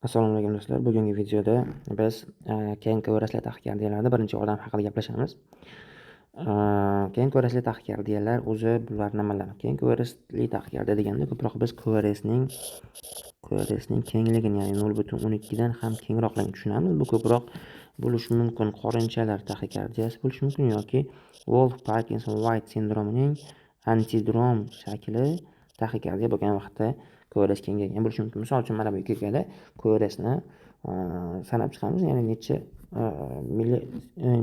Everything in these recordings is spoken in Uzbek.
Assalomu alaykum, do'stlar. Bugungi videoda biz keng QRSli taxikardiyalarda birinchi odam haqida gaplashamiz. Keng QRSli taxikardiyalar o'zi bular nimalar? Keng QRSli taxikardiya deganda ko'proq biz QRSning kengligini, ya'ni 0.12 dan ham kengroqligini tushunamiz. Bu ko'proq bo'lishi mumkin qorinchalar taxikardiyasi bo'lishi mumkin yoki Wolff Parkinson White sindromining antidrom shakli taxikardiya bo'lgan vaqtda QRS kengaygan bo'lishi mumkin. Misol uchun, mana bu EKGda QRSni sanab chiqamiz, ya'ni necha milli,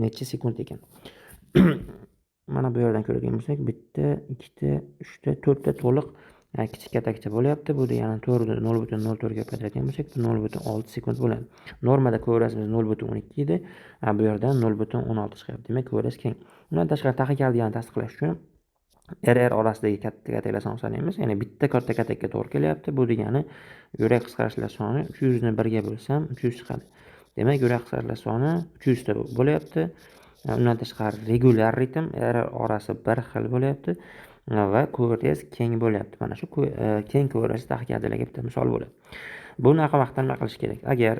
necha sekund ekan. Mana bu yerdan ko'radigan bo'lsak, bitta, ikkita, uchta, to'rtta to'liq kichik katakcha bo'lyapti. Bu degani to'rtni 0.04 ga ko'paytiradigan bo'lsak, bu 0.6 sekund bo'ladi. Normada QRSimiz 0.12 edi, bu yerdan 0.16 chiqyapti. Demak, QRS keng. Undan tashqari, taxikardiyani tasdiqlash uchun RR orasidagi katta kataklar sonini sanaymiz. Ya'ni bitta katta katakka to'g'ri kelyapti. Bu degani yurak qisqarishlar soni 300 ni birga bo'lsam 300 chiqadi. Demak, yurak qisqarishlar soni 300 ta bo'lyapti. Undan tashqari, regulyar ritm, RR orasi bir xil bo'lyapti va QRS keng bo'lyapti. Mana shu keng QRS taxikardiyalarga bitta misol bo'ladi. Bunaqa vaqtda nima qilish kerak? Agar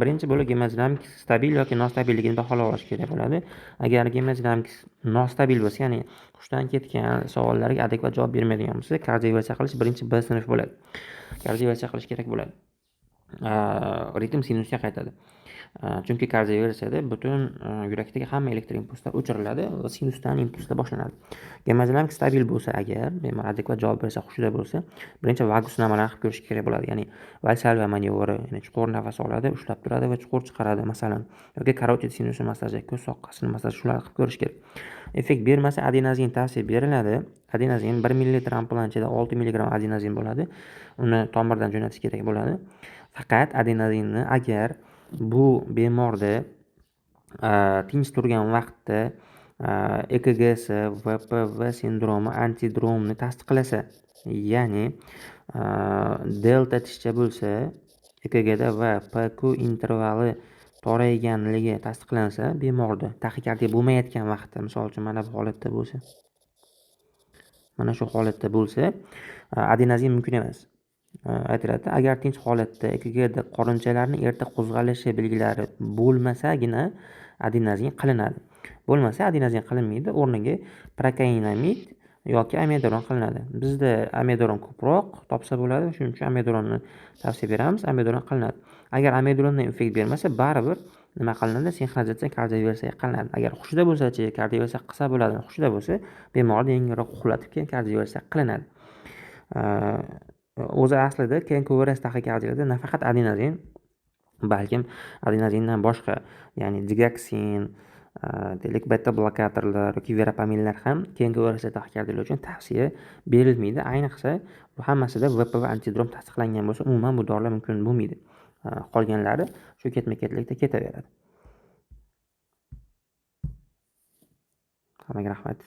birinchi bo'lib gemodinamik stabil yoki nostabilligini baholab olish kerak bo'ladi. Agar gemodinamik nostabil bo'lsa, ya'ni hushdan ketgan, savollarga adekvat javob bermaydigan bo'lsa, kardioversiya qilish birinchi B sinf bo'ladi. Kardioversiya qilish kerak bo'ladi. Ritm sinusga qaytadi. Chunki kardioversiyada butun yurakdagi hamma elektr impulslar o'chiriladi va sinusdan impulslar boshlanadi. Gemodinamik stabil bo'lsa, agar bemor adekvat javob bersa, hushida bo'lsa, birinchi vagus nimalarni qilib ko'rish kerak bo'ladi. Ya'ni Valsalva manevri, ya'ni chuqur nafas oladi, ushlab turadi va chuqur chiqaradi, masalan, yoki karotid sinusi massaji, ko'z soqqasini massaj, shularni qilib ko'rish kerak. Effekt bermasa, adenozin tavsiya beriladi. Adenozin 1 millilitr ampulani ichida 6 milligramm adenozin bo'ladi. Uni tomirdan jo'natish kerak bo'ladi. Faqat adenozinni agar bu bemorda tinch turgan vaqtda EKGsi VPV sindromi antidromni tasdiqlasa, ya'ni delta tishcha bo'lsa EKGda va PQ intervali torayganligi tasdiqlansa, bemorda taxikardiya bo'lmayotgan vaqtda, misol uchun, mana bu holatda bo'lsa, mana shu holatda bo'lsa, adenozin mumkin emas. Aytiladi, agar tinch holatda EKGda qorinchalarni erta qo'zg'alishi belgilari bo'lmasagina adenozin qilinadi. Bo'lmasa, adenozin qilinmaydi, o'rniga prokainamid yoki amiodaron qilinadi. Bizda amiodaron ko'proq topsa bo'ladi, shuning uchun amiodaronni tavsiya beramiz, amiodaron qilinadi. Agar amiodarondan effekt bermasa, baribir nima qilinadi? Sinxronizatsiya kardioversiya qilinadi. Agar hushida bo'lsachi, kardioversiya qilsa bo'ladi. Hushida bo'lsa, bemorni yengilroq uxlatib, keyin kardioversiya qilinadi. O'zi aslida keng QRS taxikardiyalarda nafaqat adenozin, balkim adenozindan boshqa, ya'ni digoksin, deylik, beta blokatorlar yoki verapamillar ham keng QRS taxikardiyalar uchun tavsiya berilmaydi. Ayniqsa, bu hammasida VPV antidrom tasdiqlangan bo'lsa, umuman bu dorilar mumkin bo'lmaydi. Qolganlari shu ketma-ketlikda ketaveradi. Hammaga rahmat.